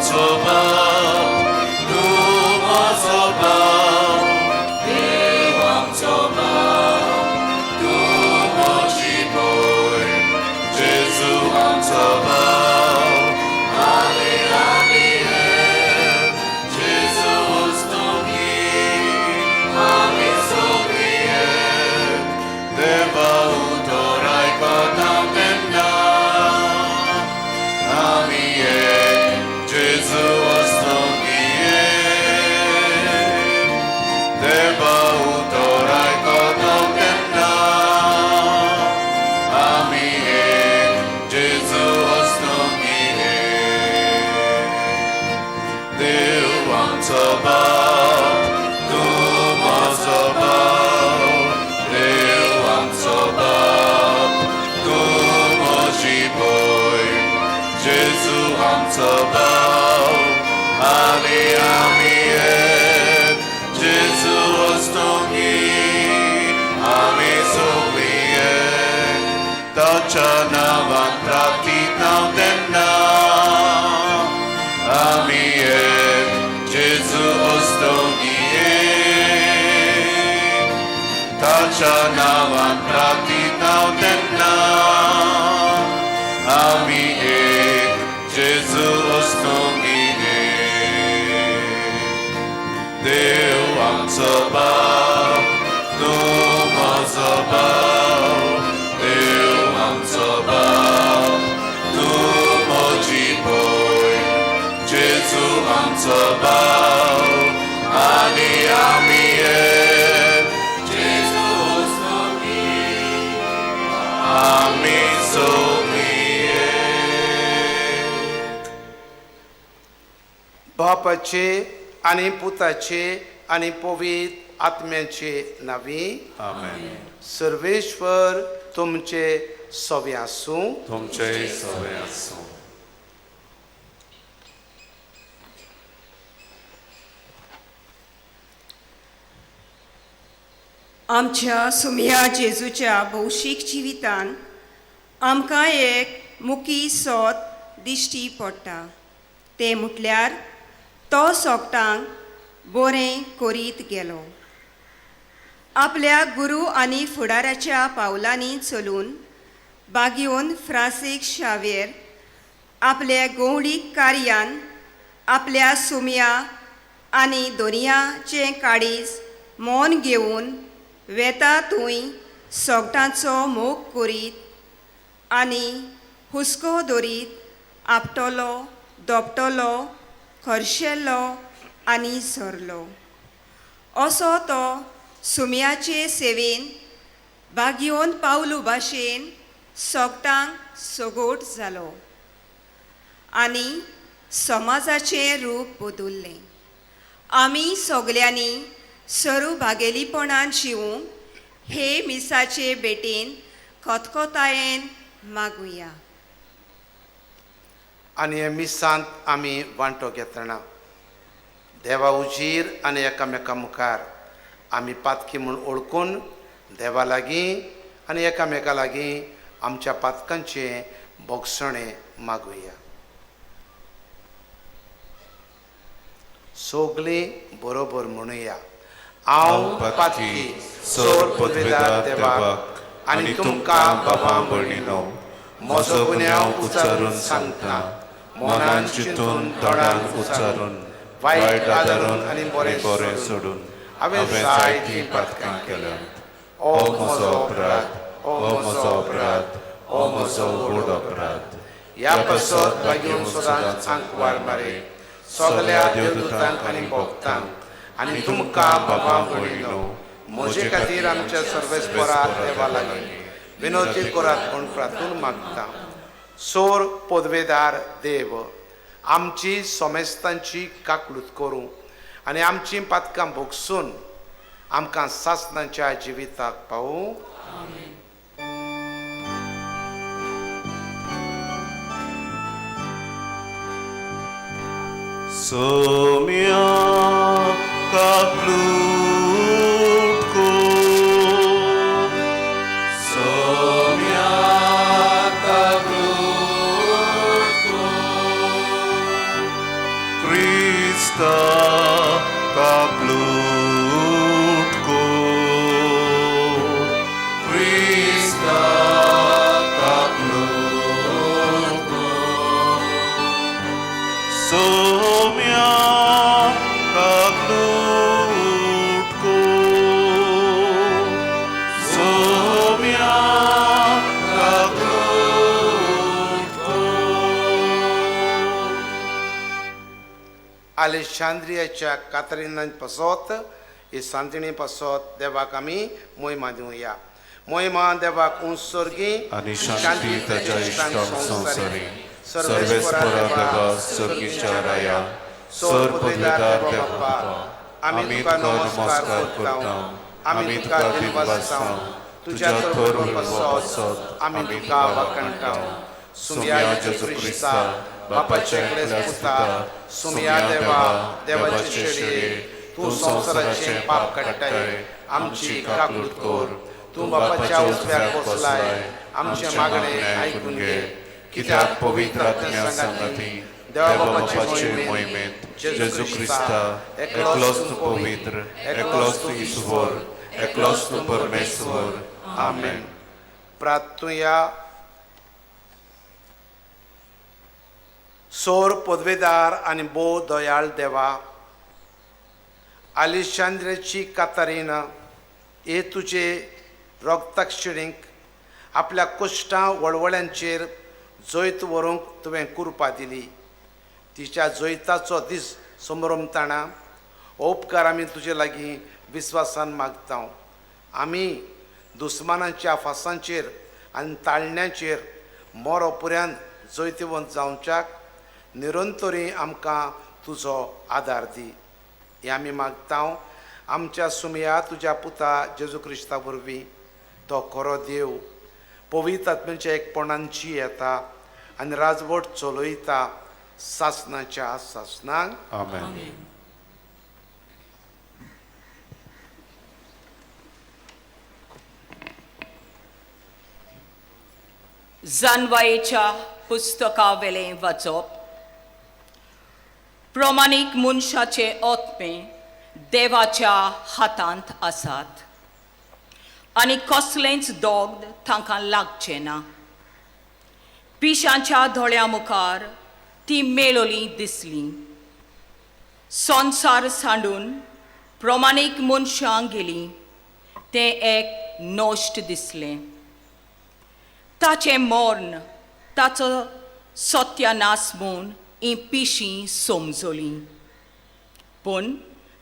आमचो बाप, तूं म्हजो बाप, देव आमचो बाप, तूं म्हजी भयण, जेजू आमचो बाप, आनी आमी एक, जेजू उस्तुंगी, आमी सगळीं एक, देवा उतर आयकता तेन्ना आमी एक, जेजू उस्तुंगी एक, देवा उतर आयकता तेन्ना आमी एक, जेजू उस्तुंगी एक. देव आमचो बाप, तूं म्हजो बाप, देव आमचो बाप, तूं म्हजी भयण, जेजू आमचो बाप, आनी आमी एक, जेजू उस्तुंगी, आमी सगळीं एक, ताच्या नांवान प्रार्थिता तेन्ना आमी एक, जेजू उस्तुंगी एक, ताच्या नांवान प्रार्थिता तेन्ना आमी एक, जेजू उस्तुंगी एक. देव आमचो बाप, तूं म्हजो बाप, देव आमचो बाप, तूं म्हजी भयण, जेजू आमचो बाप, आनी आमी एक, जेजू उस्तुंगी, आमी सगळीं एक. बापाचे आनी पुताचे आनी पवित्र आत्म्याचे नांवी. आमेन. सर्वेश्वर तुमचे सवे आसूं. तुमचेय सवे आसूं. आमच्या सुमया जेजूच्या भौशीक जिवितान आमकां एक मुखी सोद दिश्टी पडटा, तें म्हटल्यार तो सोगटांक बरें करीत गेलो. आपल्या गुरू आनी फुडाराच्या पावलांनी चलून बागयोन फ्रांसीक शावेर आपल्या गवळीक कार्यान आपल्या सुमया आनी दोनयाचें काळीज मौन घेवन वेता थंय सोगटांचो मोग करीत आनी हुस्को दवरीत आपटलो, दोपटलो, खर्शेलो आनी सरलो. असो तो सुमयाचे सेवेन बागयोन पावलू भाशेन सोगटांक सगोट जालो आनी समाजाचें रूप बदल्लें. आमी सगल्यांनी सरू भागेलीपणान शिवूंक हे मिसाचे भेटेन खतखतायेन मागुया. आनी हे मिसांत आमी वांटो घेतना देवा उजीर आनी एकामेका मुखार आमी पातकी म्हूण ओळखून देवा लागीं आनी एकामेका लागीं आमच्या पातकांचें भोगसणें मागुया. सगलीं बरोबर म्हणुया. हांव पातकी सोर पदवेदार देवाक आनी तुमकां बाबा भयणीनो म्हजो गुन्यांव उच्चारून सांगता, मनान चिंतून तोंडान उच्चारून, वायट आदारून आनी बरें सोडून हांवें जायतीं पातकां केल्यांत. ओ म्हजो अपराध, ओ म्हजो अपराध, ओ म्हजो व्हड अपराध. ह्या पासत भाग्यून सदांच आंकवार मारे, सगल्या देवदूतांक आनी भक्तांक आनी तुमकां बाबा भयणीनो म्हजे खातीर आमच्या सर्वेस्परा देवा लागीं विनोती करात म्हूण प्रार्थून मागता. सोर पदवेदार देव आमची सोमेस्तांची काकलूत करूं आनी आमची पातकां भोगसून आमकां सासणाच्या जिविताक पावूं. सोम्या काकलूट कर, सोम्या काकलूट कर, आलेशांद्रियाच्या कातरिनां पासत ही सांतिणी पासत देवाक आमी मोहिमा दिवया. मोहिमा देवाक उत्सर्गी आनी शांती ताच्या इश्टांक संवसारी. सर्वेस्परा देवा सर्गीच्या राया, सर पदवीदार देवा बाप्पा, आमी तुका नमस्कार करता, आमी तुका दिनवासता, तुज्या थोर पासत आमी तुका वाखाणटा. सुमया जेजू क्रिस्ता बापाच्या एकल्याच पुता, सुमया देवा देवाचे शेळये, तूं संवसाराचें पाप काडटाय, आमची काकूट कर. तूं बापाच्या उजव्याक बसलाय, आमचें मागणें आयकून घे. कित्याक पवित्र आत्म्या सांगाती देवा बापाचे मोहिमेंत जेजू क्रिस्ता एकलोच तूं पवित्र, एकलोच तूं ईश्वर, एकलोच तूं परमेश्वर. आमेन. प्रार्थुया. सोर पदवेदार आनी भोव दयाळ देवा, आलिशांद्रेची कातारीना हे तुजे रक्ताक्षणीक आपल्या कुश्टां वळवळ्यांचेर जैत व्हरूंक तुवें कृपा दिली. तिच्या जैताचो दीस समरमताणा हो उपकार आमी तुजे लागीं विस्वासान मागता. आमी दुस्मानाच्या फासांचेर आनी ताळण्याचेर मोरो पुऱ्यान जैतिवंत जावच्याक निरंतरी आमकां तुजो आदार दी. हें आमी मागता आमच्या सुमया तुज्या पुता जेजू क्रिस्ता वरवीं. तो खरो देव पवित्र आत्म्याच्या एकपणांची येता आनी राजवट चलयता सासनाच्या सासनाक. आमेन. जानवायेच्या पुस्तकावेलें वाचप. प्रमाणीक मनशाचे आत्मे देवाच्या हातांत आसात आनी कसलेंच दोग तांकां लागचें ना. पिशांच्या दोळ्यां मुखार ती मेळोली दिसली. संवसार सांडून प्रमाणीक मनशां गेलीं तें एक नश्ट दिसलें. ताचें मर्ण ताचो सत्यानाश म्हूण ही पिशीं समजलीं, पूण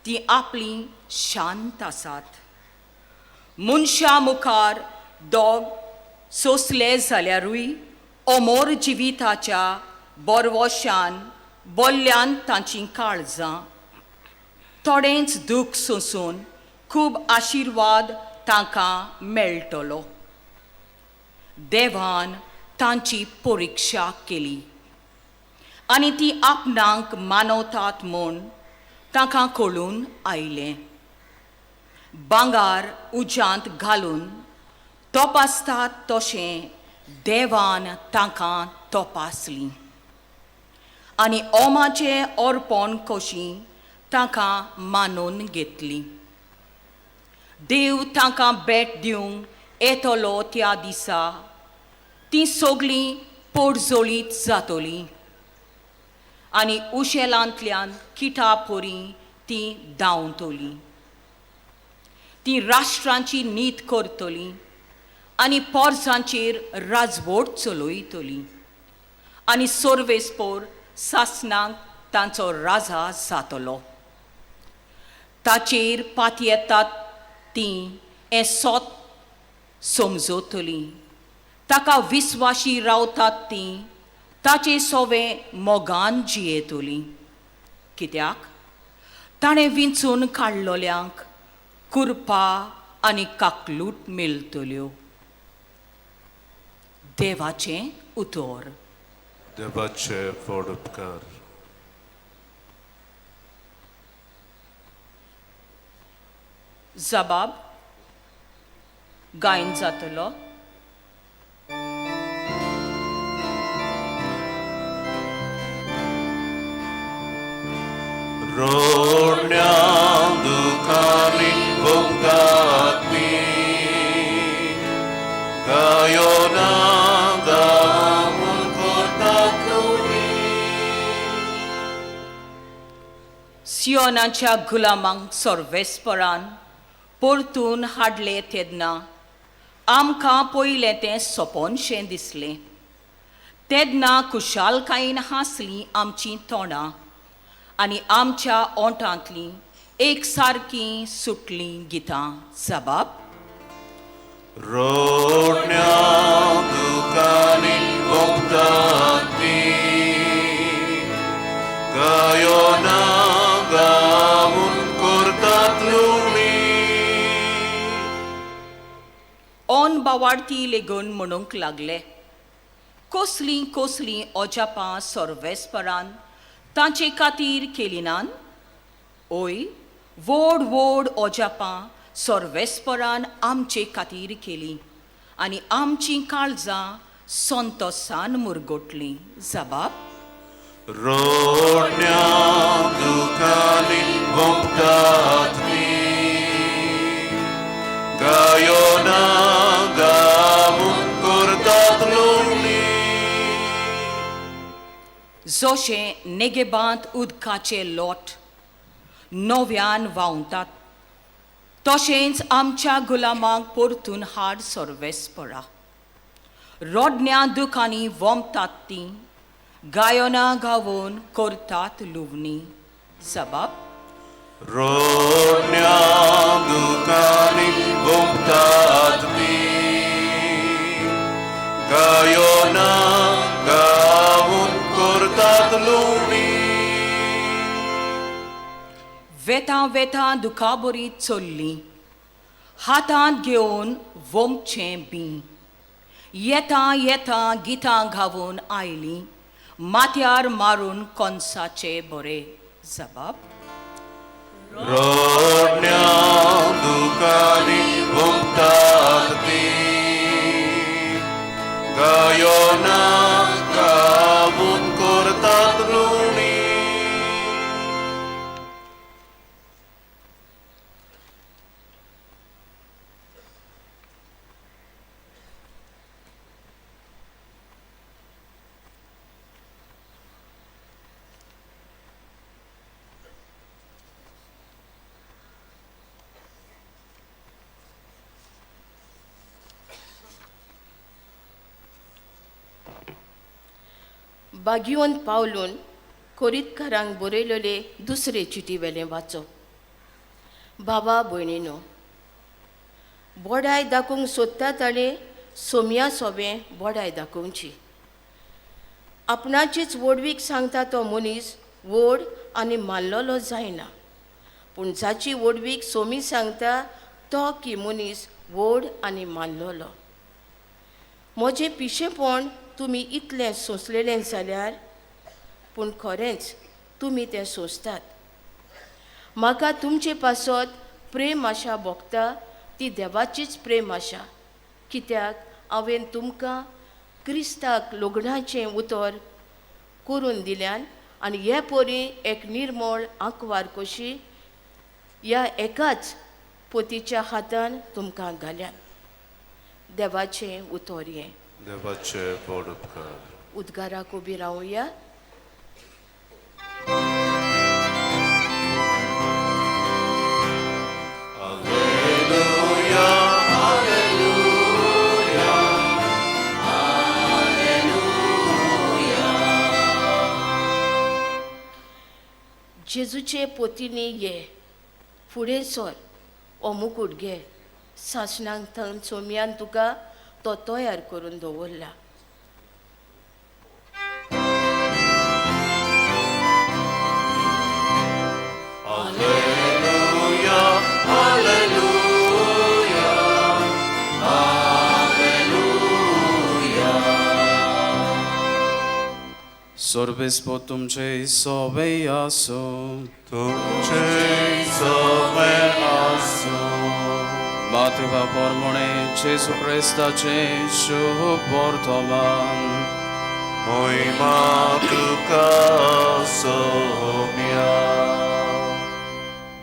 तीं आपलीं शांत आसात. मनशां मुखार दोग सोंसले जाल्यारूय अमोर जिविताच्या बरवशान बोल्ल्यान तांचीं काळजां थोडेंच दूख सोंसून खूब आशिर्वाद तांकां मेळटलो. देवान तांची परिक्षा केली आनी ती आपणाक मानवतात म्हूण तांकां कळून आयलें. भांगर उज्यांत घालून तपासतात तशें देवान तांकां तपासलीं आनी ओमाचें अर्पण कशी तांकां मानून घेतली. देव तांकां भेट दिवंक येतलो त्या दिसा तीं सगळीं पोडजोळीत जातलीं आनी उशेलांतल्यान किटा परी तीं धांवतलीं. तीं राष्ट्रांची नीत करतलीं आनी पोरसांचेर राजवट चलयतलीं आनी सर्वेस्पोर सासणाक तांचो राजा जातलो. ताचेर पातयेतात तीं हें सोत समजतलीं. ताका विस्वाशी रावतात तीं ताचे सोवे मोगान जियेतलीं. कित्याक ताणें विंचून काडलोल्यांक कृपा आनी काकलूट मेळटल्यो. देवाचें उतर. देवाचे व्हड उपकार. जबाब गायन जातलो. रोडण्या दुखांनी भोगतात ती, गायोना गावून करतात लोरी. सियोनाच्या गुलामांक सर्वेस्परान परतून हाडले तेन्ना आमकां पयलें तें सपनशें दिसलें. तेन्ना खुशालकायेन हांसलीं आमचीं तोंडां आनी आमच्या ओंठांतलीं एक सारकीं सुटलीं गितां जबाब. रोडण्या दुकानी वखदां गायोना गावून करतात लुणी. ऑन बावाडती लेगून म्हणूंक लागले, कसलीं कसलीं अजापां सर्वेस्परान तांचे खातीर केली नात? ओय, व्हड व्हड अजापां सर्वेस्परान आमचे खातीर केलीं आनी आमचीं काळजां संतोसान मुरगोटलीं जबाब. रोडण्या दुकानी वखदां गायोना गावून करतात लुणी. जशें नेगेबांत उदकाचे लोट नव्यान व्हांवतात तशेंच आमच्या गुलामांक परतून हाड सर्वेस्परा. रोडण्या दुखांनी वोमतात तीं गायनां गावोन करतात लुवणी जबाब. रोडण्या दुकानी वखदां गायोना गावून करतात लुणी. वेतां वेतां दुखाबरी चल्लीं हातांत घेवन वोमचें बी येता येता गितां गावून आयलीं माथ्यार मारून कोनसाचे बरे जबाब. रोडण्या दुकानी वखदां गायोना गावून करतात लुणी. बागियोन पावलून कोरीतकारांक बरयलेले दुसरे चिटी वेलें वाचप. बाबा भयणीनो, बोडाय दाखोवंक सोदता ताणें सोमया सोबें बोडाय दाखोवची. आपणाचीच व्हडवीक सांगता तो मनीस व्हड आनी मानलेलो जायना, पूण जाची व्हडवीक सोमी सांगता तो की मनीस व्हड आनी मानलेलो. म्हजें पिशेपण तुमी इतलें सोंसलेलें जाल्यार, पूण खरेंच तुमी तें सोंसतात. म्हाका तुमचे पासत प्रेम आशा भोगता ती देवाचीच प्रेम आशा, कित्याक हांवें तुमकां क्रिस्ताक लग्नाचें उतर करून दिल्यान आनी हे परी एक निर्मळ आंकवार कशी ह्या एकाच पोतीच्या हातान तुमकां घाल्यान. देवाचें उतर हें. देवाचे व्हड उपकार. उद्गाराक उबी रावया. Alleluia, alleluia, alleluia. जेजूचे पोतीनी ये, फुडें सर, हो मुकूट घे. सासणांक थंय सोमयान तुका तो तयार करून दवरला. Alleluia, alleluia, alleluia. सोर्बेस्पो तुमचे सोबे आसूं. तुमचे सवे आसूं. मातृभा पोरमोणे जेजू क्रिस्ताचें शुभ वर्तमान. मोहिमा तुका सोम्या.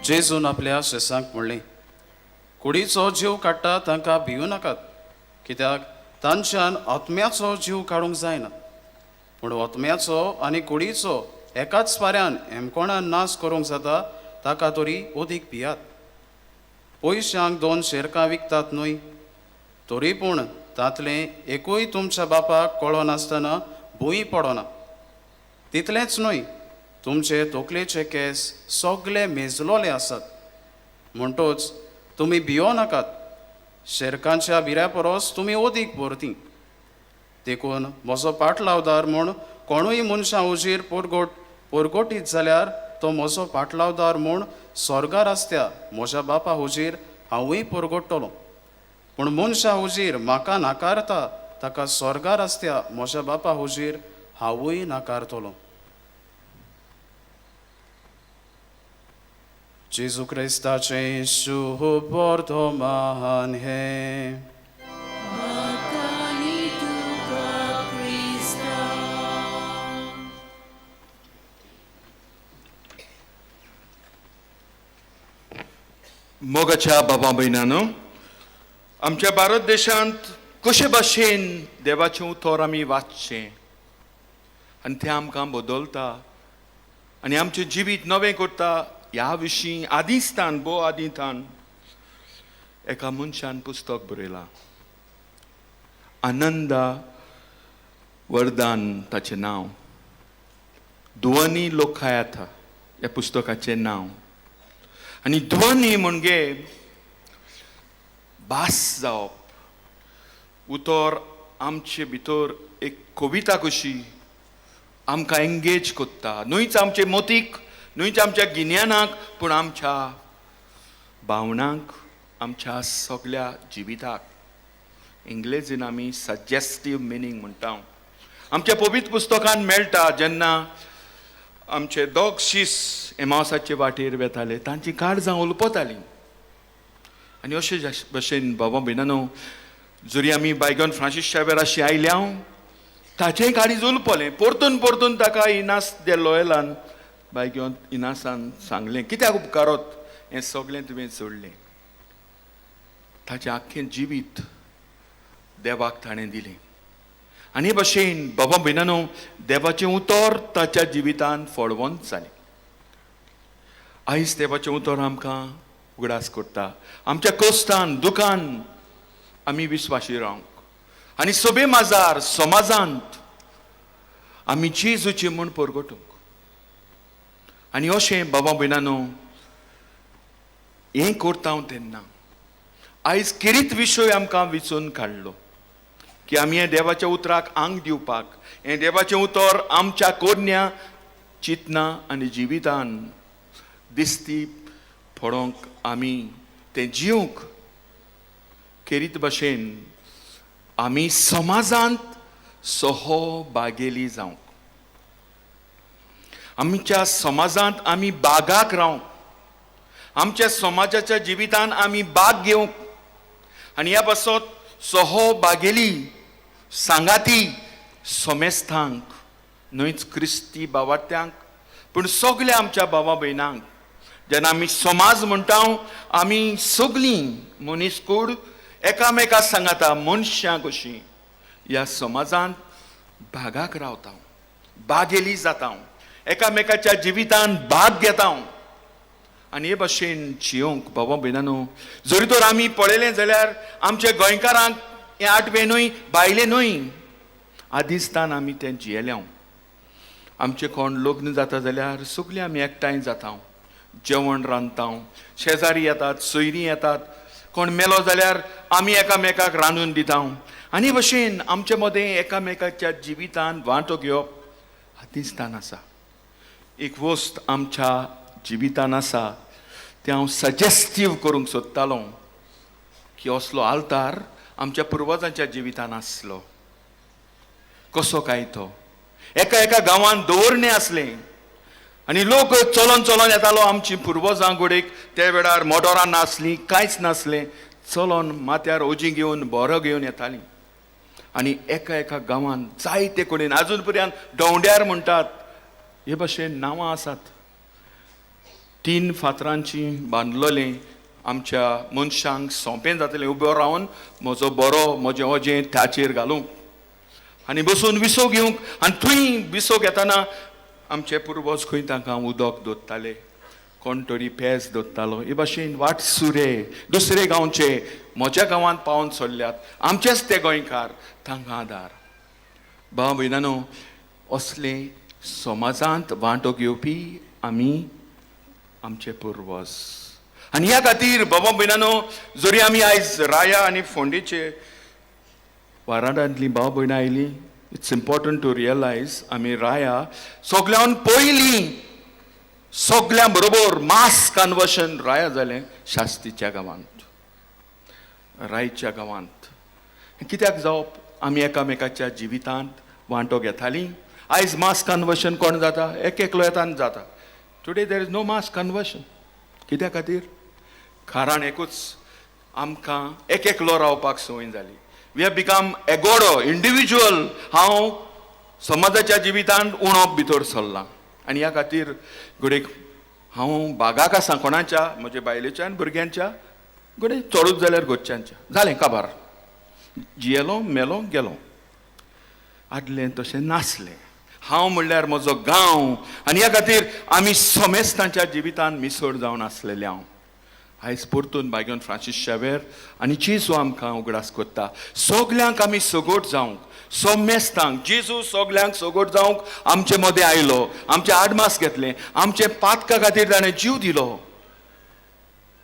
जेजून आपल्या शेसांक म्हणलें, कुडीचो जीव काडटा तांकां भिवू नाकात, कित्याक तांच्यान आत्म्याचो जीव काडूंक जायना, पूण आत्म्याचो आनी कुडीचो एकाच फाऱ्यान हेमकोणान नाश करूंक जाता ताका तरी अदीक भियात. पयशांक दोन शेरकां विकतात न्हय? तरी पूण तांतलें एकूय तुमच्या बापाक कळनासतना भूंय पडना. तितलेंच न्हय, तुमचे तकलेचे केंस सगळे मेजलोले आसात. म्हणटोच तुमी भियो नाकात, शेरकांच्या भिऱ्या परस तुमी अदीक भरती. देखून म्हजो पाटलावदार म्हूण कोणूय मनशां हुजीर परगटीत जाल्यार तो म्हजो पाटलावदार म्हूण स्वर्गार आसत्या म्हज्या बापा हुजीर हांवूय परगट्टलो. पूण मनशां हुजीर म्हाका नाकारता ताका स्वर्गार आसत्या म्हज्या बापा हुजीर हांवूय नाकारतलो. जेजू क्रिस्ताचें शुभवर्तमान हें. मोगाच्या बाबा भयणानो, आमच्या भारत देशांत कशे भाशेन देवाचें उतर आमी वाचचें आनी तें आमकां बदलता आनी आमचें जिवीत नवें करता ह्या विशीं आदींच तान भोव आदीं तान एका मनशान पुस्तक बरयलां. आनंदा वरदान ताचें नांव, ध्वनी लोकायता ह्या पुस्तकाचें नांव. आनी ध्वनी म्हणजे भास जावप, उतर आमचे भितर एक कविता कशी आमकां एंगेज करता, न्हूच आमचे मोतीक, न्हूच आमच्या गिन्यानाक, पूण आमच्या भावनांक, आमच्या सगल्या जिविताक. इंग्लेजीन आमी सजेस्टीव मिनींग म्हणटा. आमच्या पवित्र पुस्तकान मेळटा जेन्ना आमचे दोग शीस एमावसाचे वाटेर वेताले तांची काळजां उलपतालीं. आनी अशे भशेन बाबा भयणानो, जरी आमी बायगन फ्रांसीस शावेराशी आयल्या ताचेंय काळीज उलपलें. परतून परतून ताका इनास दे लोयलान बायगन इनासान सांगलें, कित्याक उपकारत हें सगळें तुवें जोडलें. ताचें आख्खें जिवीत देवाक ताणें दिलें. आनी हे भशेन बाबा भयणानो, देवाचें उतर ताच्या जिवितान फळवंत जालें. आयज देवाचें उतर आमकां उगडास करता आमच्या कश्टान दुखान आमी विस्वाशी रावंक आनी सभे माजार समाजांत आमी जेजूची म्हूण परगटूंक. आनी अशें बाबा भयणानो हें करता हांव तेन्ना आयज किरीत विशय आमकां विचून काडलो की आमी हें देवाच्या उतराक आंग दिवपाक, हें देवाचें उतर आमच्या कोरण्या चिंतना आनी जिवितान दिसती पडोंक आमी तें जिवंक केरीत भशेन आमी समाजांत सहभागेली जावंक, आमच्या समाजांत आमी बागाक रावंक, आमच्या समाजाच्या जिवितान आमी बाग घेवंक आनी ह्या पासत सहभागेली सांगाती समेस्थांक, न्हयच क्रिस्ती बावाट्यांक पूण सगल्या आमच्या भावा भयणांक. जेन्ना आमी समाज म्हणटा आमी सगळीं मनीस कूड एकामेका सांगाता मनशां कशीं ह्या समाजांत भागाक रावता, बागेली जाता, एकामेकाच्या जिवितान भाग घेता. आनी हे भशेन जियोंक बाबा भयणानो, जरी तर आमी पळयलें जाल्यार आमच्या गोंयकारांक हें आठवें न्हय भायलें न्हय, आदिस्तान आमी तें जियेल्या. आमचें कोण लग्न जाता जाल्यार सगळीं आमी एकठांय जाता, जेवण रांदता, शेजारी येतात, सोयरीं येतात, कोण मेलो जाल्यार आमी एकामेकाक रांदून दिता. आनी भशेन आमचे मदें एकामेकाच्या जिवितान वांटो घेवप आदिस्तान आसा. एक वस्त आमच्या जिवितान आसा तें हांव सजेस्टीव करूंक सोदतालो की असलो आल्तार आमच्या पुर्वजांच्या जिवितान आसलो. कसो काय तो एका एका गांवांत दवरणें आसलें आनी लोक चलोन चलोन येतालो. आमची पुर्वजां गोडेक त्या वेळार मोटोरां नासलीं, कांयच नासलें, चलोन माथ्यार ओजी घेवन बोरो घेवन येतालीं. आनी एका एका गांवांत जायते कडेन आजून पर्यंत डोंवड्यार म्हणटात हे भशेन नांवां आसात. 3 फातरांची बांदलोलें आमच्या मनशांक सोंपें जातलें उबो रावन म्हजो बरो म्हजें ओजें ताचेर घालूंक आनी बसून विसो घेवंक. आनी थंय विसो घेतना आमचे पुर्वज खंय तांकां उदक दोत्ताले, कोण तरी पेज दोत्तालो. हे भाशेन वाटसुरे दुसरे गांवचे म्हज्या गांवांत पावोन सोडल्यात आमचेच ते गोंयकार, तांकां आदार. भाव भयणानो, असलें समाजांत वांटो घेवपी आमी आमचे पुर्वज. आनी ह्या खातीर बाबा भयणानो, जरी आमी आयज राया आनी फोंडेचे वाराडांतलीं भाव भयणां आयलीं, it's important to realise आमी राया सगल्यान पयलीं सगल्यां बरोबर मास कन्वर्शन राया जालें शास्तीच्या गांवांत, रायच्या गांवांत. कित्याक जावप? आमी एकामेकाच्या जिवितांत वांटो घेतालीं. आयज मास कन्वर्शन कोण जाता? एक एकलो येता आनी जाता. Today there is no mass conversion. कित्या खातीर? कारण एकूच, आमकां एक एकलो रावपाक संवय जाली. We have become एगोडो इंडिविज्युअल. हांव समाजाच्या जिवितांत उणप भितर सरलां आनी ह्या खातीर घडयेक हांव बागाक आसा कोणाच्या, म्हज्या बायलेच्या आनी भुरग्यांच्या, घडये चडूच जाल्यार घरच्यांच्या. जालें काबार, जियेलो मेलो गेलो. आदलें तशें नासलें. हांव म्हणल्यार म्हजो गांव आनी ह्या खातीर आमी समेस्तांच्या जिवितांत मिसळ जावन आसलेले. हांव आयज परतून बायगन फ्रांसीस शावेर आनी जेजू आमकां उगडास करता, सगल्यांक आमी सगोट जावंक, समेस्तांक जेजू सगल्यांक सगोट जावंक आमचे मदें आयलो, आमचे आडमास घेतले, आमचे पातका खातीर ताणें जीव दिलो.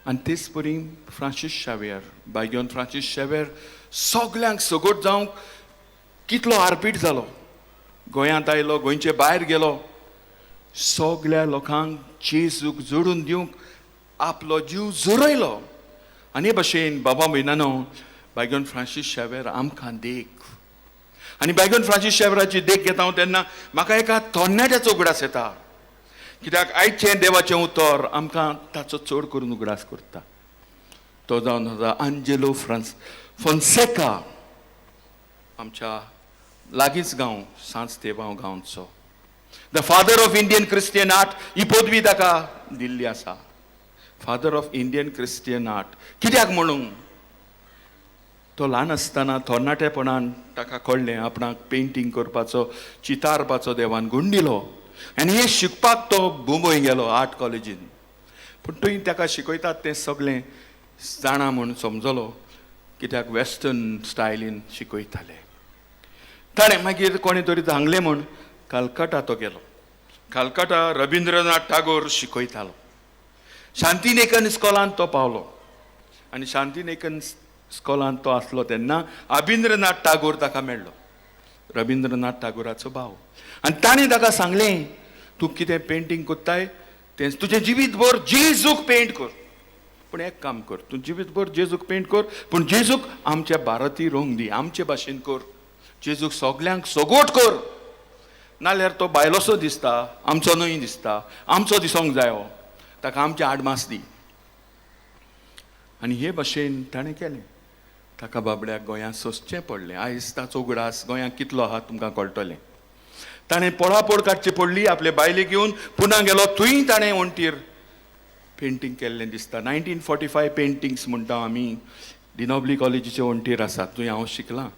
आनी तेच परी फ्रांसीस शावेर, बायगन फ्रांसीस शावेर सगल्यांक सगोट जावंक कितलो आरपीट जालो. गोंयांत आयलो, गोंयचे भायर गेलो, सगल्या लोकांक जेजूक जोडून दिवंक आपलो जीव झरयलो. आनी हे भशेन बाबा भयणानो, बायगन फ्रांसीस शावेर आमकां देख. आनी बायगन फ्रांसीस शावेराची देख घेता हांव तेन्ना म्हाका एका तरणाट्याचो उगडास येता, कित्याक आयचें देवाचें उतर आमकां ताचो चड करून उगडास करता. तो जावन आसा आंजेलो फोन्सेका, आमच्या लागींच गांव सांत तेबांव गांवचो. The father of Indian Christian art ही पदवी ताका दिल्ली आसा. Father of Indian Christian art कित्याक म्हणून? तो ल्हान आसतना तरणाटेपणान ताका कळ्ळें आपणाक पेंटींग करपाचो, चितारपाचो देवान गूण दिलो आनी हें शिकपाक तो मुंबय गेलो आर्ट कॉलेजीन. पूण थंय ताका शिकयतात तें सगळें जाणा म्हूण समजलो, कित्याक वेस्टर्न स्टायलीन शिकयताले. ताणें मागीर कोणें तरी सांगलें म्हूण कलकत्ता तो गेलो. कलकत्ता रविंद्रनाथ टागोर शिकयतालो. शांतिनिकेतन इस्कॉलांत तो पावलो आनी शांतिनिकेतन इस्कॉलांत तो आसलो तेन्ना रविंद्रनाथ टागोर ताका मेळ्ळो, रविंद्रनाथ टागोराचो भाव. आनी ताणें ताका सांगलें, तूं कितें पेंटींग करताय तें तुजें जिवीतभर जेजूक पेंट कर, पूण एक काम कर, तूं जिवीतभर जेजूक पेंट कर, पूण जेजूक आमच्या भारतीय रंग दी, आमचे भाशेन कर, जेजूक सगल्यांक सगोट कर, नाल्यार तो बायलोसो दिसता, आमचो न्हय दिसता, आमचो दिसोंक जायो, ताका आमचे आडमास दी. आनी हे भाशेन ताणें केलें. ताका बाबड्याक गोंयांत सोंसचें पडलें. आयज ताचो उगडास गोंयांत कितलो आहा तुमकां कळटलें. ताणें पोळापोळ काडची पडली, आपले बायले घेवन पुना गेलो, थंय ताणें वण्टीर पेंटींग केल्लें दिसता. 1945 पेंटिंग्स म्हणटा आमी, डिनोबली कॉलेजीचे वण्टीर आसात, थंय हांव शिकलां,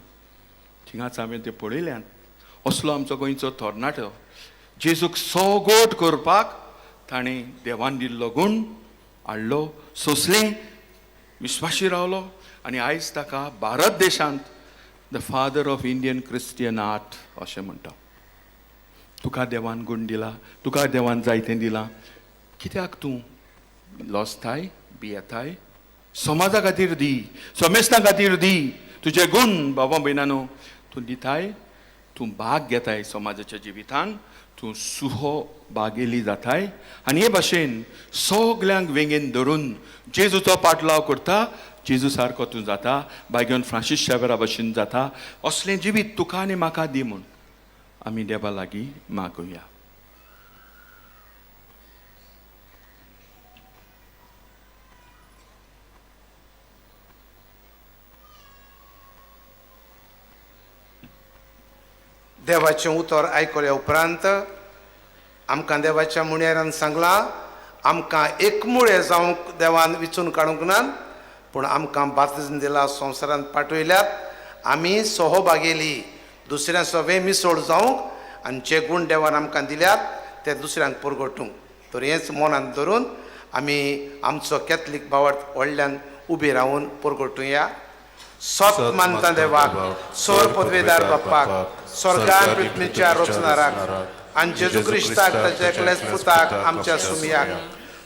थिंगाच हांवें तें पळयल्यान. असलो आमचो गोंयचो तरणाटो जेजूक सगोट करपाक ताणें देवान दिल्लो गूण हाडलो, सोंसलें, विस्वाशी रावलो आनी आयज ताका भारत देशांत the father of Indian Christian art अशें म्हणटा. तुका देवान गूण दिला, तुका देवान जायतें दिलां, कित्याक तूं लजताय, भियेताय? समाजा खातीर दी, समेस्तां खातीर दी तुजे गूण. बाबा भयणानो, तूं दिताय, तूं भाग घेताय समाजाच्या जिवितान, तूं सुहो बागेली जाताय आनी हे भाशेन सगल्यांक वेंगेन धरून जेजूचो पाटलाव करता, जेजू सारको तूं जाता, बायगन फ्रांसीस शावेरा भशेन जाता. असलें जिवीत तुका आनी म्हाका दी म्हूण आमी देवा लागीं मागुया. देवाचें उतर आयकल्या उपरांत आमकां देवाच्या मुणेरान सांगलां, आमकां एकमुळे जावंक देवान विचून काडूंक ना, पूण आमकां बातिज्म दिला, संवसारांत पाठयल्यात. आमी सहभागेली दुसऱ्या सवे मिसळ जावंक आनी जे गूण देवान आमकां दिल्यात ते दुसऱ्यांक परगटूंक. तर हेंच मनांत धरून आमी आमचो कॅथलीक भावार्थ व्हडल्यान उबी रावन परगटुया. सत मानता देवाक, स्वर पदवेदार बाप्पाक, स्वर्गान पृथ्वीच्या रचणाराक आनी जेजू क्रिस्ताक ताच्या एकल्याच पुताक आमच्या सुमयाक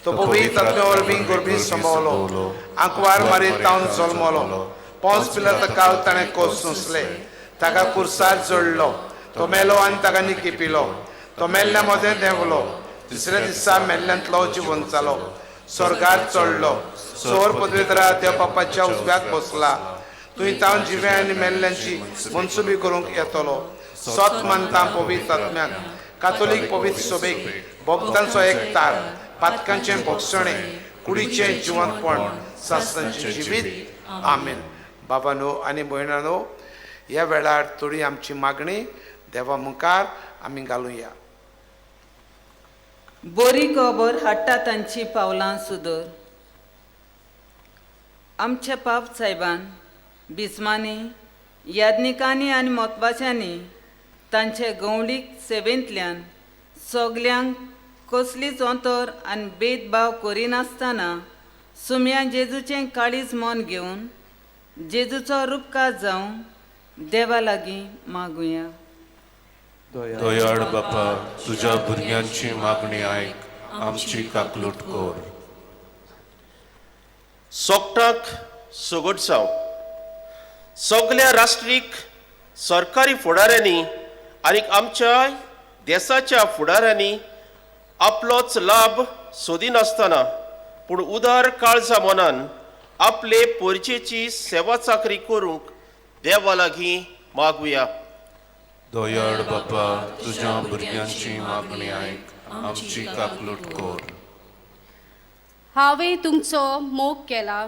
तो पवित्र आत्म्या वरवीं गोरबी संभवलो, आंकवार मारीत तावन जल्मलो, पोंस पिलाता काल ताणें कोस सोंसले, ताका कुर्सार जोडलो, तो मेलो आनी ताका निकी पिलो, तो मेल्ल्या मदें देंवलो, तिसऱ्या दिसा मेल्ल्यांतलो जिवन जालो, स्वर्गार चडलो, सोर पदवेतरा देव बापाच्या उजव्याक बसला, तुवें तावन जिव्या आनी मेल्ल्यांची मनसुबी करूंक येतलो. सत मानता पवित्र आत्म्याक, कातोलीक पवित्र सोबेक, भक्तांचो एकतार, पातकांचें भोगसणें, कुडीचें जिवंतपण, सासणाचें जिवीत. आमेन. बाबानो आनी भयणानो, ह्या वेळार थोडी आमची मागणी देवा मुखार आमी घालुया. बरी खबर हाडटा तांची पावलां सुदर. आमच्या पाप साहेबान बिस्मांनी, याज्ञिकांनी आनी म्हत्वाच्यांनी तांचे गवळीक सेवेंतल्यान सगल्यांक कसलीच अंतर आनी भेदभाव करिनासतना सुम्या जेजूचें काळीज मन घेवन जेजूचो रुपकार जावं देवा लागीं मागुया. दयाळ बापा, तुज्या भुरग्यांची मागणी आयक, आमची काकलूट कर. सोगटाक सगट जावं. सगल्या राष्ट्रीक सरकारी फुडाऱ्यांनी आनी आमच्या देसाच्या फुडाऱ्यांनी आपलोच लाभ सोदिनासतना पूण उदार काळजा मनान आपले परजेची सेवा चाकरी करूंक देवा लागीं मागुया. दयाळ बापा, तुज्या भुरग्यांची मागणी आयक, आमची काकलूट कर. हांवें तुमचो मोग केला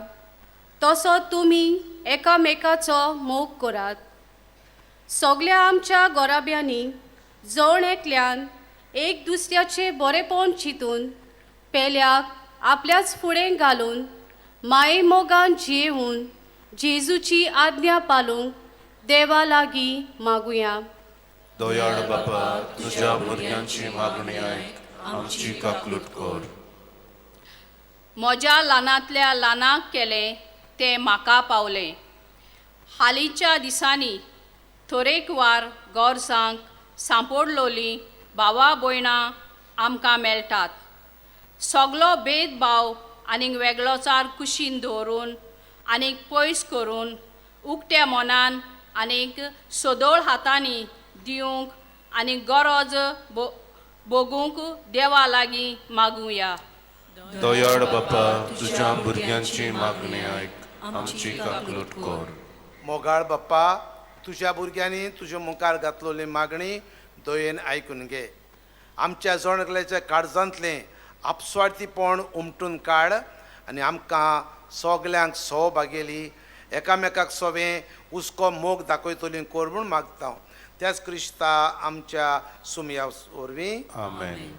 तसो तुमी एकामेकाचो मोग करात. सगल्या आमच्या गोराब्यांनी जण एकल्यान एक दुसऱ्याचें बरेपण चिंतून पेल्याक आपल्याच फुडें घालून माये मोगान जियेवन जेजूची आज्ञा पालूंक देवा लागीं मागुया. दयाळ बापा, तुज्या भुरग्यांची मागणी आयक, आमची काकलूट कर. म्हज्या ल्हानांतल्या ल्हानाक केलें तें म्हाका पावलें. हालींच्या दिसांनी थोरेकवार गरजांक सांपडलोलीं भावा भयणां आमकां मेळटात. सगलो भेदभाव आनीक वेगळोचार कुशीन दवरून आनीक पयस करून उकत्या मनान आनीक सदळ हातांनी दिवंक आनी गरज भोगूंक देवा लागीं मागुया. दयाळ बापा, तुज्या भुरग्यांची मागणी आयक, आमची काकलूट कर. मोगाळ बाप्पा, तुज्या भुरग्यांनी तुज्या मुखार घातलेली मागणी दयेन आयकून घे. आमच्या जण एकल्याच्या काळजांतलें आपस्वार्थीपण उमटून काड आनी आमकां सगल्यांक सहभागेली एकामेकाक सोवें हुस्को मोग दाखयतली कर म्हूण मागता. त्याच क्रिस्ता आमच्या सुमया वरवीं. आमेन.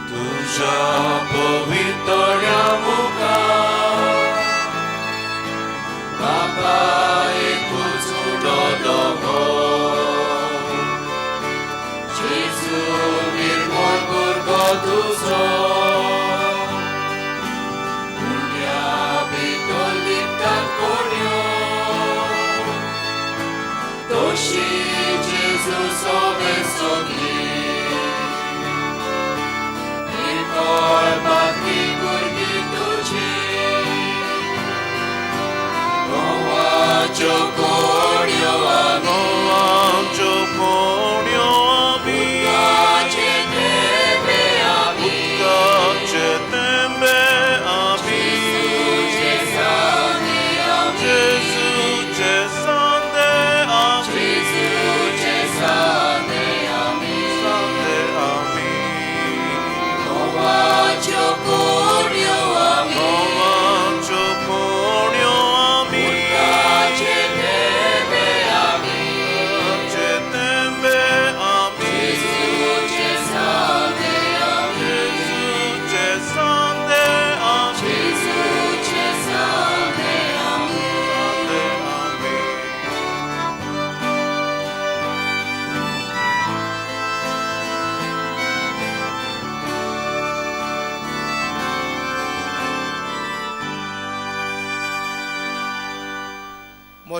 तुज्या पवित्रया मुखार बापा एकूच उडलो गो, जेजू निर्मळ भुरगो तुजो, उण्या भितर लिपतात कोण्यो, दोशी जेजू सोबे सगली, बाकी भुरगीं तुजी, गोवाच्यो कोड्यो आमी, गोवाच्यो कोड्यो आमी, उदकाचे थेंबे आमी, उदकाचे थेंबे आमी, जेजूचे सांदे आमी, जेजूचे सांदे आमी, जेजूचे सांदे आमी, सांदे आमी, गोवाच्यो कोड्यो आमी, गोवाच्यो कोड्यो आमी, उदकाचे थेंबे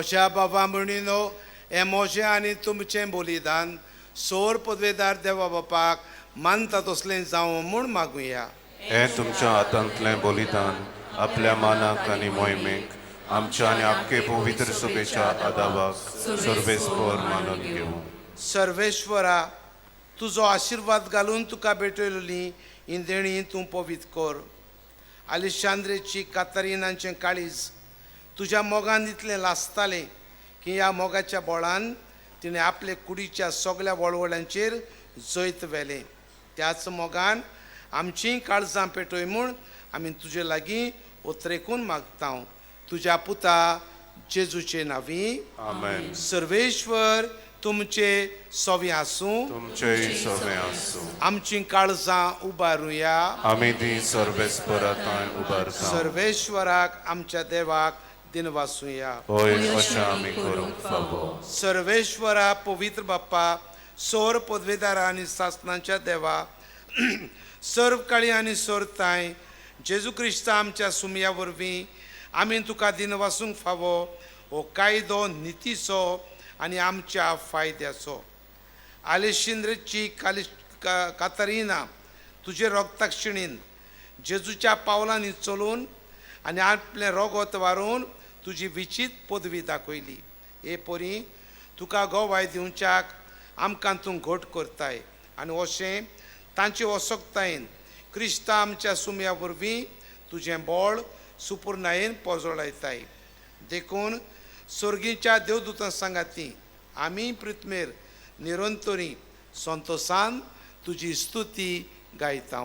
म्हज्या बाबा म्हणिनो हें म्हजें आनी तुमचें बलिदान सोर पदवेदार देवा बापाक मानता तसलें जावं म्हूण मागुया. हें तुमच्या हातांतलें बलिदान आपल्या मानाक आनी मोहिमेक आमच्या आनी आपके पवित्र सभेच्या आदावाक सर्वेस्पर मानून घेवं. सर्वेश्वरा, तुजो आशिर्वाद घालून तुका भेटयलेली ही देणी तूं पवित्र कर. आलिशांद्रेची कातरिनाचें काळीज तुज्या मोगान इतलें लासतालें की ह्या मोगाच्या बोळान तिणें आपले कुडीच्या सगल्या वळवळ्यांचेर जैत व्हेलें. त्याच मोगान आमचीं काळजां पेटय म्हूण आमी तुजे लागीं उतरेकून मागता, तुज्या पुता जेजूचे नांवी. आमेन. सर्वेश्वर तुमचे सवे आसूं. तुमचेय सवे आसूं. आमचीं काळजां उबारुया. आमी ती सर्वेस्परा थंय उबारता. सर्वेश्वराक आमच्या देवाक दिनवासुया. होय, अशें आमी करूंक फावो. सर्वेश्वरा, पवित्र बाप्पा, सोर पदवेदारा आनी सासनाच्या देवा, सर्व काळी आनी सोरताय जेजू क्रिस्ता आमच्या सुमया वरवीं आमी तुका दिनवासूंक फावो हो कायदो नितीचो आनी आमच्या फायद्याचो. आलेशिंद्रची काली कातरिना तुजे रोगताक्षिणीन जेजूच्या पावलांनी चलून आनी आपलें रोगोत वारोवन तुजी विचीत पदवी दाखयली. हे परी तुका गोवाय दिवच्याक आमकां तूं घट करताय आनी अशें तांचे वसकतायेन क्रिस्ता आमच्या सुमया वरवीं तुजें बळ सुपुर्णायेन पोजोळायताय. देखून स्वर्गीच्या देवदूतां सांगाती आमी पृथ्मेर निरंतरी संतोसान तुजी स्तुती गायता.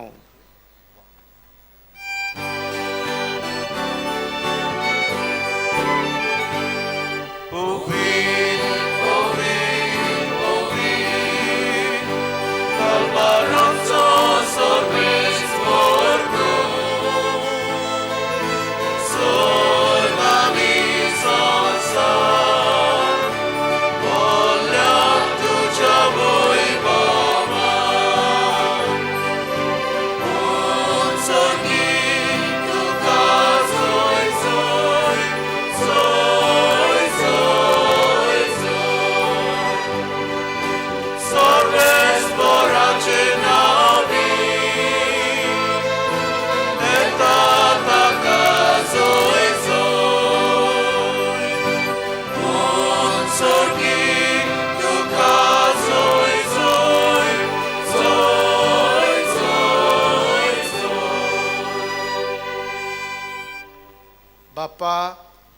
बापा,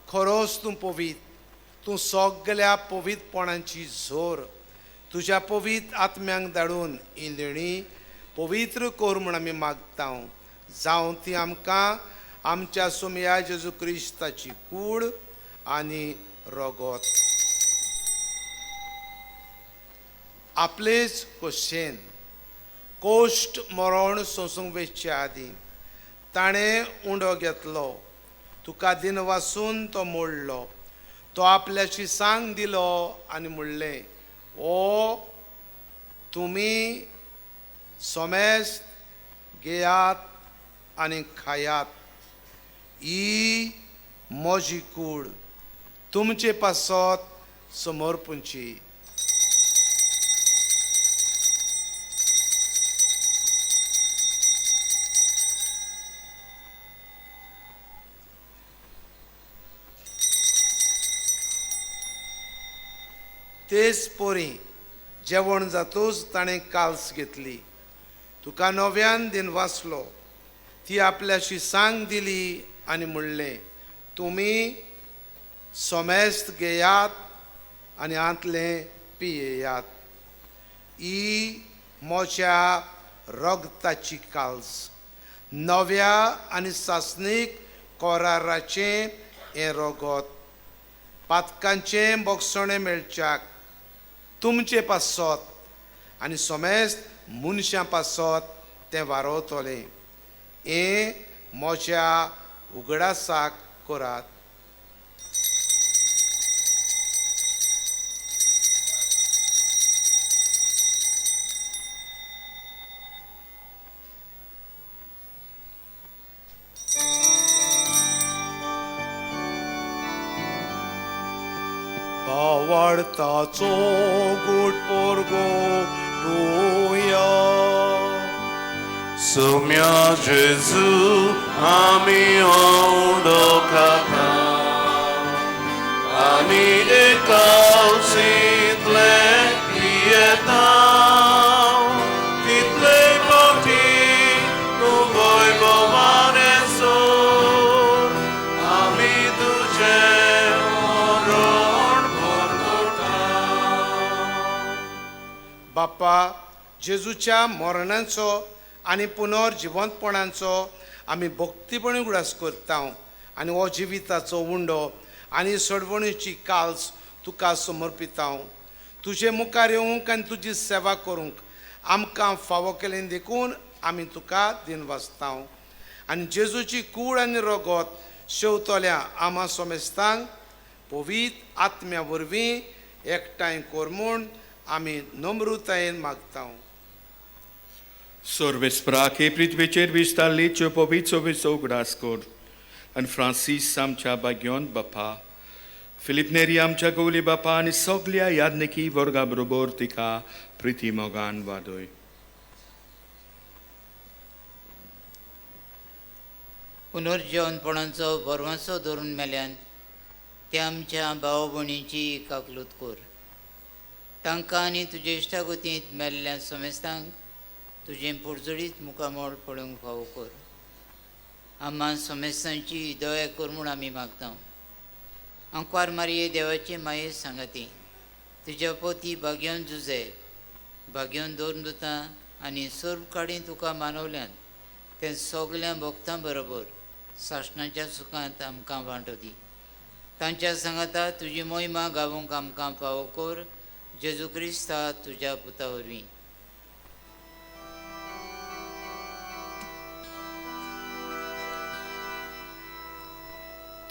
खरोच तूं पवीत, तूं सगल्या पवित्रपणाची जोर तुज्या पवीत आत्म्यांक धाडून ही देणी पवित्र कर म्हूण आमी मागता. जावं ती आमकां आमच्या सुमया जेजू क्रिस्ताची कूड आनी रोगोत. आपलेच खोशेन कोश्ट मरण सोंसूंक वेचचे आदीं ताणें उंडो घेतलो, तुका दिनवासून तो मोडलो, तो आपल्याची सांग दिलो आनी म्हणलें, ओ तुमी सोमेस्त घेयात आनी खायात, ही म्हजी कूड तुमचे पासत समर्पूंची. तेच पोरी जेवण जातूच ताणें काल्स घेतली, तुका नव्यान दिन वाचलो, ती आपल्याशी सांग दिली आनी म्हणलें, तुमी सोमेस्त घेयात आनी आंतलें पियेयात, ही म्हज्या रगताची काल्स, नव्या आनी सासणीक कोराराचें हें रगत, पातकांचें बोगसणें मेळच्याक तुमचे पासत आनी सोमेस्त मनशां पासत तें वारोवतलें. हें म्हज्या उगडासाक करात. भावार्थाचो गूट परगटुया. सुम्या जेजू आमी उंडो खाता आनी एकावसींतले पियेता तितले फावटी तूं वैभवाने सोर आमी तुजें मरण परगटा. बाप्पा, जेजूच्या मरणाचो आनी पुनर्जिवंतपणाचो आमी भक्तीपणी उगडास करता आनी हो जिविताचो उंडो आनी सोडवणीची काल्स तुका समर्पिता. तुजे मुखार येवंक आनी तुजी सेवा करूंक आमकां फावो केलें देखून आमी तुका दिनवासता. आनी जेजूची कूड आनी रगत शेवतल्या आमा सोमेस्तांक पवित्र आत्म्या वरवीं एकठांय कर म्हूण आमी नम्रतायेन मागता. सर्वेस्पराक हे पृथ्वीचेर विस्तारली त्यो पवित्र सभेचो उगडास कर आनी फ्रांसीस आमच्या बाग्योन बापा, फिलीप नेरी आमच्या गवली बापा आनी सगल्या याज्ञिकी वर्गा बरोबर तिका प्रिती मोगान वादय. पुनर्जीवनपणाचो बरवांसो धरून मेल्यान त्या आमच्या भाव भयणींची काकलूत कर. तांकां आनी तुजे इश्टागतींत मेल्ल्या समेस्तांक तुजें पुरजडीत मुखामळ पळोवंक फावो कर. आम्हा समेस्तांची दया कर म्हूण आमी मागता. आंकवार मारये देवाचे माये सांगाती तुज्या पोती भाग्यान जुजे भाग्यान दवरून दिता आनी सर्व काडी तुका मानवल्यान तें सगल्या भक्तां बरोबर सासणाच्या सुखांत आमकां वांटो दी. तांच्या सांगाता तुजी मोहिमा गावोंक आमकां फावो कर जेजू क्रिस्ता तुज्या पुता वरवीं.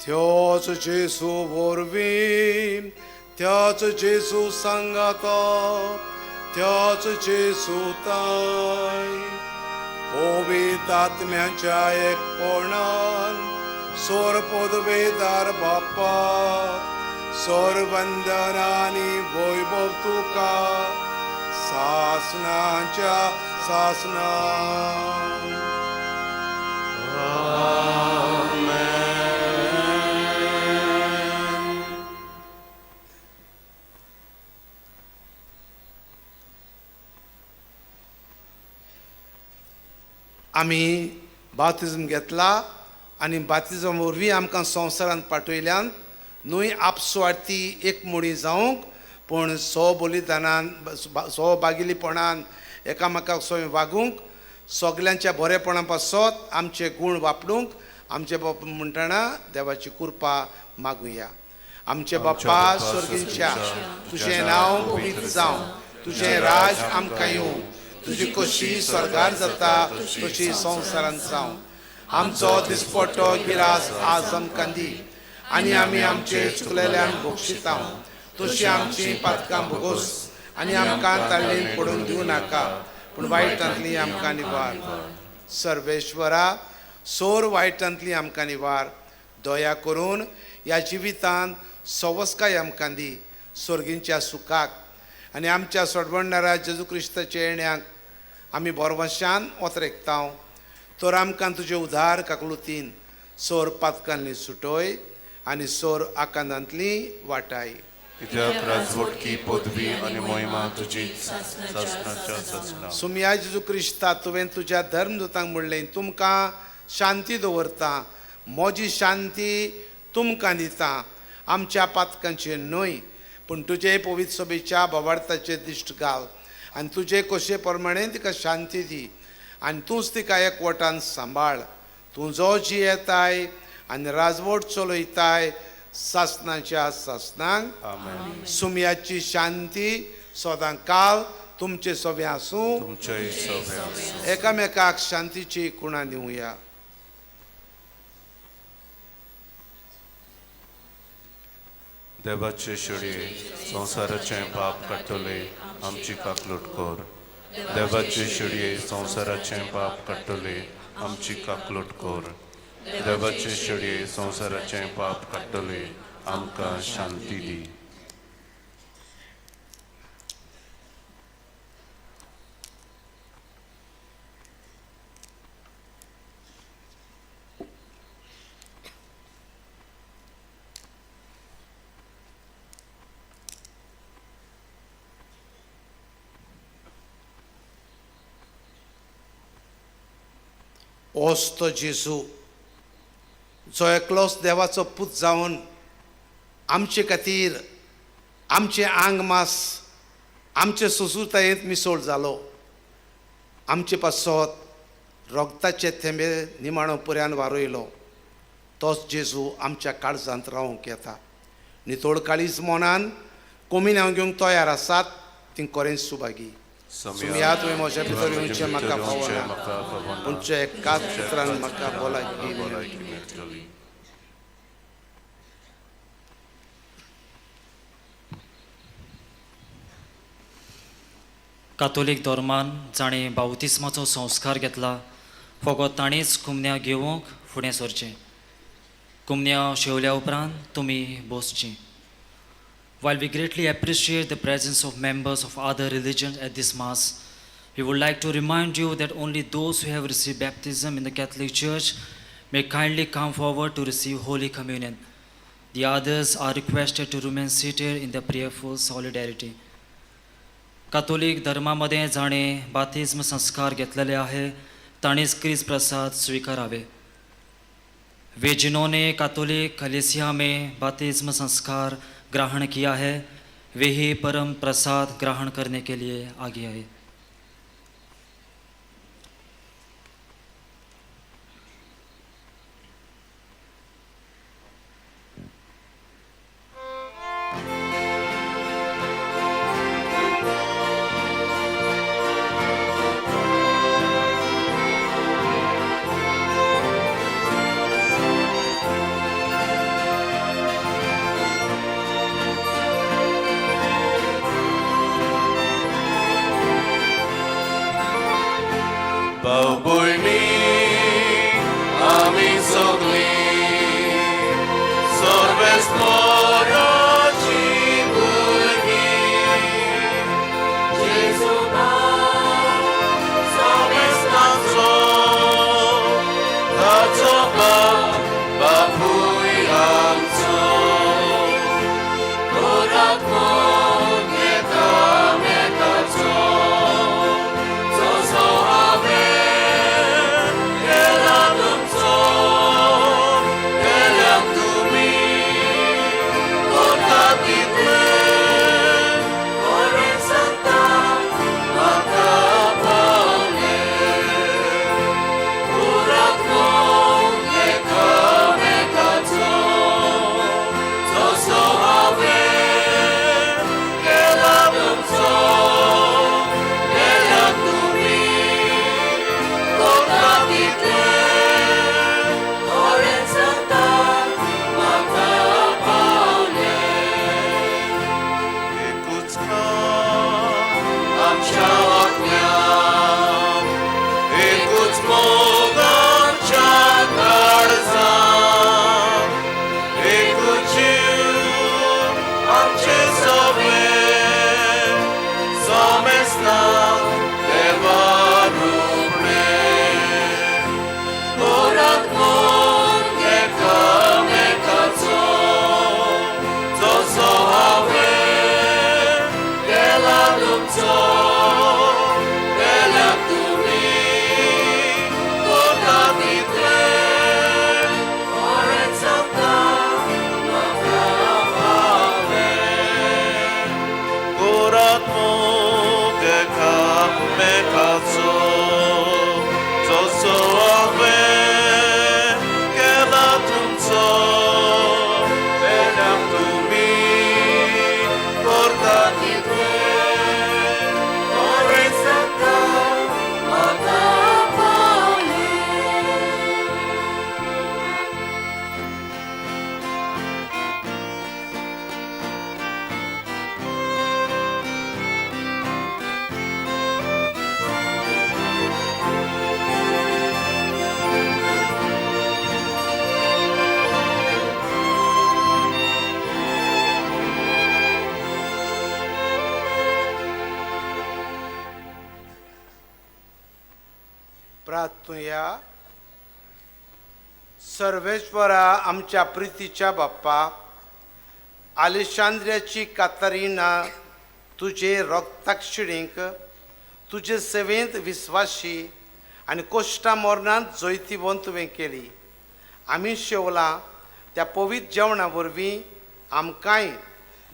त्याच जेजू वरवीं, त्याच जेजू सांगाता, त्याच जेजू ताय पवित्र आत्म्याच्या एकपणान सोर पदवेदार बाप्पा, सोर वंदन आनी वैभव तुका सासणाच्या सासणा. आमी बाप्तिज्म घेतला आनी बाप्तिज्म वरवीं आमकां संवसारांत पाठयल्यान न्हय आपस्वार्थी एकमुडी जावंक, पूण स्वबलिदानान स्वभागिलीपणान एकामेकाक सोय वागूंक, सगल्यांच्या बरेपणा पासत आमचे गूण वापरूंक आमचे बाप म्हणटना देवाची कृपा मागुया. आमचे बाप्पा स्वर्गीच्या, तुजें नांव पवित्र जावं, तुजें राज आमकां येवं, तुजी कशी स्वर्गार जाता तशी संवसारांत जावं. आमचो दिसपट्टो गिरास आज आमकां दी आनी आमी आमचे चुकलेल्यान बक्षिता तशी आमची पातकां भोगोस आनी आमकां ताळ्ळेन पडून दिवं नाका, पूण वायटांतली आमकां निवार. सर्वेश्वरा, सोर वायटांतली आमकां निवार. दया करून ह्या जिवितांत सवस्काय आमकां दी स्वर्गींच्या सुखाक आनी आमच्या सोडवणदारा जेजू क्रिस्ताच्या येण्याक आमी बोरवशान ओतरेकता. तर आमकां तुजे उदार काकलुतीन सोर पातकांनी सुटोय आनी सोर आकांतांतली वाटाय. कित्याक राजवटकी पदवी आनी मोहिमा तुजी सासणाच्या सासणा. सुमया जेजू क्रिस्ता, तुवें तुज्या धर्मदूतांक म्हणलें, तुमकां शांती दवरता, म्हजी शांती तुमकां दिता, आमच्या पातकांचेर न्हय पूण तुजे पवित्र सभेच्या भावार्थाचेर दिश्ट घाल आनी तुजे कशे प्रमाणे तिका शांती दी आनी तूंच तिका एकवटान सांबाळ. तूं जो जियेताय आनी राजवट चलयताय सासणाच्या सासणांक. सुमयाची शांती सदां काल तुमचे सवे आसूं. तुमचे सवे आसूं. एकामेकाक शांतीची कुणा दिवया. देवाचे शेळये संवसाराचें पाप काडटले आमची काकलूट कर. देवाचे शेळये संवसाराचें पाप काडटले आमची काकलूट कर. देवाचे शेळये संवसाराचें पाप काडटले आमकां शांती दी. होच तो जेजू जो एकलोच देवाचो पूत जावन आमचे खातीर आमचें आंग मास आमचे सुसुतायेंत मिसोळ जालो, आमचे पासत रोगताचे थेंबे निमाणो पुऱ्यान वारयलो. तोच जेजू आमच्या काळजांत रावंक येता. नितळ काळीज मनान कोमिन्यांव घेवंक तयार आसात ती कोरेंच सुभागी. सुमया तुवें म्हज्या भितर येवचें म्हाका फावना, पूण तुज्या एकाच उतरान म्हाका भलायकी मेळटली. कातोलीक धर्मान जाणें बावतिस्माचो संस्कार घेतला फकत ताणेंच कुमन्या घेवंक फुडें सरचें. कुमन्या शेवल्या उपरांत तुमी बसचीं. While we greatly appreciate the presence of members of other religions at this Mass, we would like to remind you that only those who have received baptism in the Catholic Church may kindly come forward to receive Holy Communion. The others are requested to remain seated in the prayerful solidarity. Catholic धर्मामध्ये जाणें बातिज्म संस्कार घेतलेले आहे ताणेंच क्रिस्त प्रसाद स्वीकारावे. वे जिन्होंने Catholic कलीसिया में बातिज्म संस्कार ग्रहण किया है वे ही परम प्रसाद ग्रहण करने के लिए आगे आए. प्रार्थुया. सर्वेश्वरा आमच्या प्रितीच्या बाप्पा, आलेशांद्र्याची कातरिना तुजे रक्ताक्षिणीक तुजे सेवेंत विस्वाशी आनी कोश्टा मरणांत जैतिवंत तुवें केली. आमी शेवलां त्या पवित्र जेवणा वरवीं आमकांय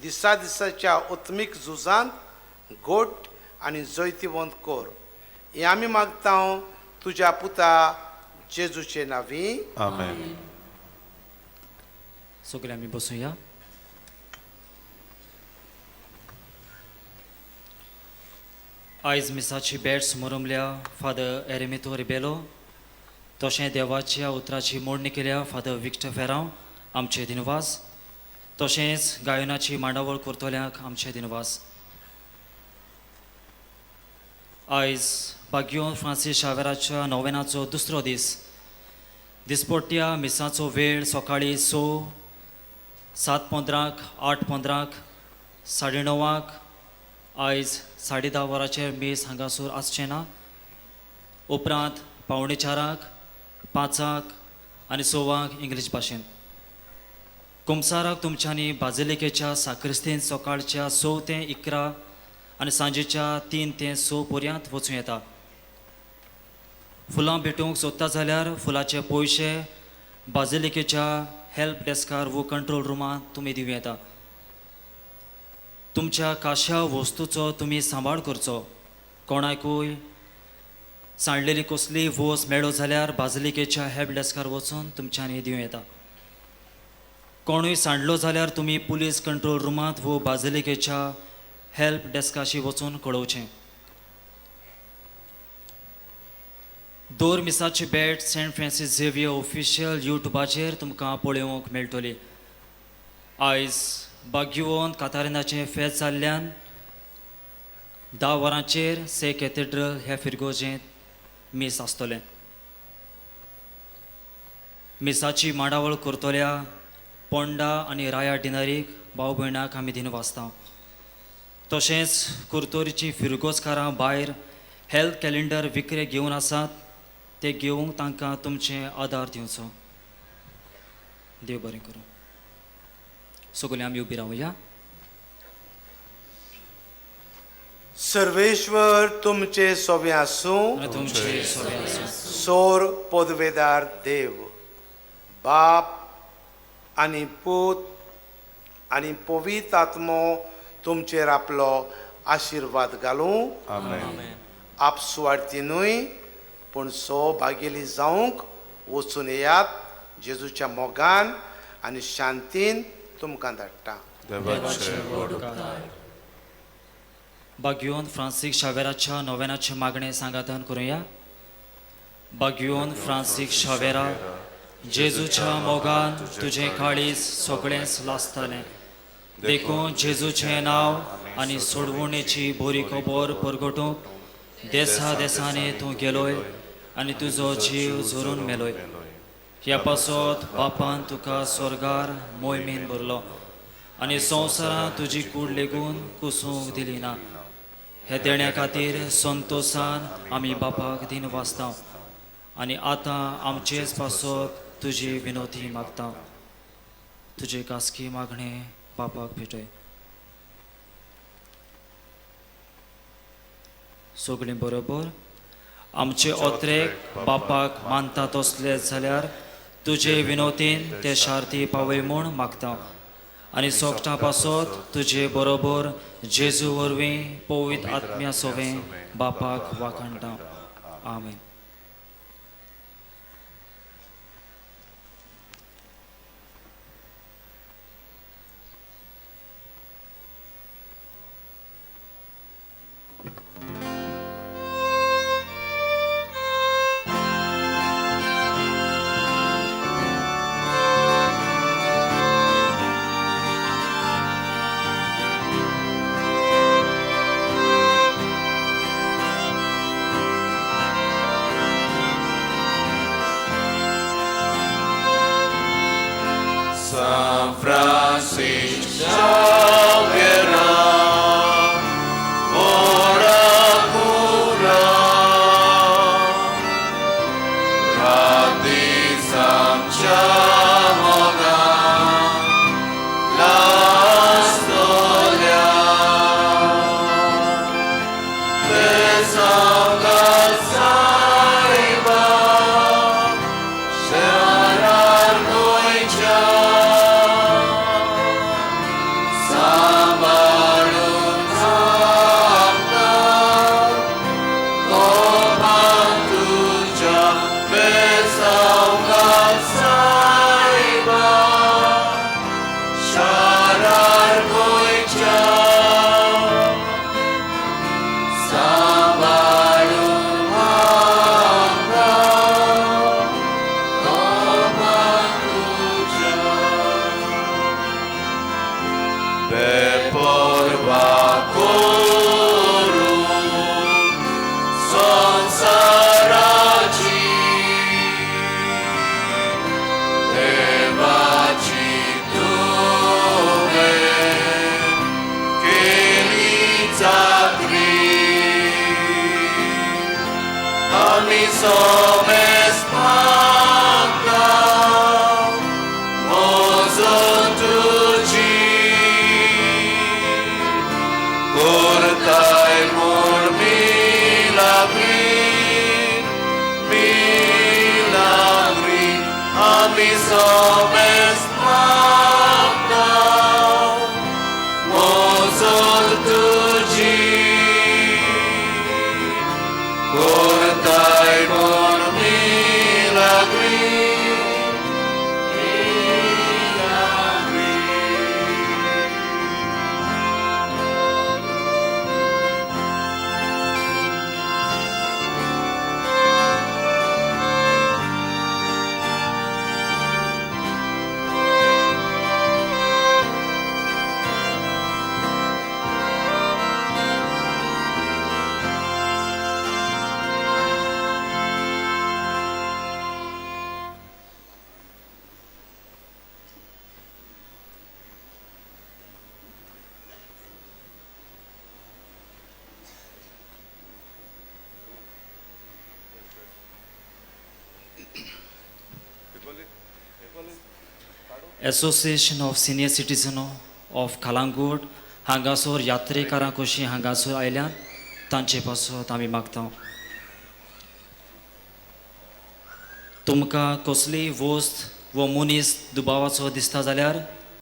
दिसा दिसाच्या उत्मीक झुजांत गोट आनी जैतिवंत कर. हें आमी मागता तुज्या पुता जेजूचे नांवी. आमेन. सगळे आमी बसुया. आयज मिसाची भेट सुमरमल्या फादर एरेमितो रिबेलो, तशें देवाच्या उतराची मोडणी केल्या फादर विक्टर फेरांव आमचे दिनवास, तशेंच गायनाची मांडावळ करतल्यांक आमचे दिनवास. आयज बाग्योन फ्रांसीस शावेराच्या नोवेनाचो दुसरो दीस. दिसपट्ट्या मिसाचो वेळ सकाळीं 6, 7:15, 8:15, 9:30. आयज 10:30 वरांचेर मीस हांगासर आसचें ना. उपरांत 3:45, 5 आनी 6 इंग्लीश भाशेन. कुमसाराक तुमच्यांनी बाजिलिकेच्या साक्रिस्तीन सकाळच्या 6 ते 11 आनी सांजेच्या 3 ते 6 पर्यंत वचूं येता. फुलां भेटूंक सोदता जाल्यार फुलाचे पयशे बाजिलिकेच्या हेल्प डेस्कार वो कंट्रोल रुमांत तुमी दिवं येता. तुमच्या काश्या वस्तूचो तुमी सांबाळ करचो. कोणाकूय सांडलेली कसली वस्त मेळो जाल्यार बाजिलिकेच्या हेल्प डेस्कार वचून तुमच्यांनी दिवं येता. कोणूय सांडलो जाल्यार तुमी पुलीस कंट्रोल रुमांत वो बाजिलिकेच्या हेल्प डेस्काशी वचून कळोवचें. दोर मिसाची भेट सेंट फ्रांसीस झेवियर ऑफिशियल युट्यूबाचेर तुमकां पळोवंक मेळटली. आयज बाग्योवन कातारिनाचें फेस्त जाल्ल्यान 10 वरांचेर से कॅथेड्रल ह्या फिरगोजेंत मीस आसतलें. मिसाची मांडावळ करतल्या पोंडा आनी राया डिनरीक भाव भयणाक आमी दिन वाचता. तशेंच कुरतोरीची फिरगोजकारां भायर हेल्थ कॅलेंडर विक्रे घेवन आसात, ते घेवंक तांकां तुमचें आदार दिवचो. देव बरें करूं. सगळीं आमी उबी रावया. सर्वेश्वर तुमचे सोबे आसूं. तुमचे सोबे आसूं. सोर पदवेदार देव बाप आनी पूत आनी पवित्र आत्मो तुमचेर आपलो आशिर्वाद घालूं. आमेन. आप सुवार्थी न्हय पूण सौभागेली जावंक वचून येयात. जेजूच्या मोगान आनी शांतीन तुमकां धाडटा. बाग्योन फ्रांसीस शावेराच्या नोवेनाचें मागणें सांगातान करुया. बाग्योन फ्रांसीस शावेरा, जेजूच्या मोगान तुजें काळीज सगळेंच लासतलें, देखून जेजूचें नांव आनी सोडवणेची बरी खबर परगटूंक देसा देसांनी तूं गेलोय आनी तुजो जीव झरून मेलोय. ह्या पासत बापान तुका स्वर्गार मोहिमेन भरलो आनी संवसारांत तुजी कूड लेगून कुसूंक दिली ना. ह्या देण्या खातीर संतोसान आमी बापाक दिन वाचता आनी आतां आमचेच पासत तुजी विनोती मागता. तुजे खासगी मागणें बापाक भेटय. सगळीं बरोबर आमचे ओत्रेक बापाक मानता तसले जाल्यार तुजे विनोतीन ते शार्ती पावय म्हूण मागता आनी सोगटां पासत तुजे बरोबर जेजू वरवीं पवित्र आत्म्या सोवें बापाक वाखाणटा. आमेन. Saga Sai. आमी सोमेस मागता मोजो तुजी करताय म्हूण मिलाग्री मिलाग्री आमी सोमेस मागता मोजो तुजी करताय म्हूण Milagre Milagre. Association of senior citizen of Calangute हांगासर यात्रेकारां कशीं हांगासर आयल्यात तांचे पासत आमी मागता. तुमकां कसलीय वस्त वो मनीस दुबावाचो दिसता जाल्यार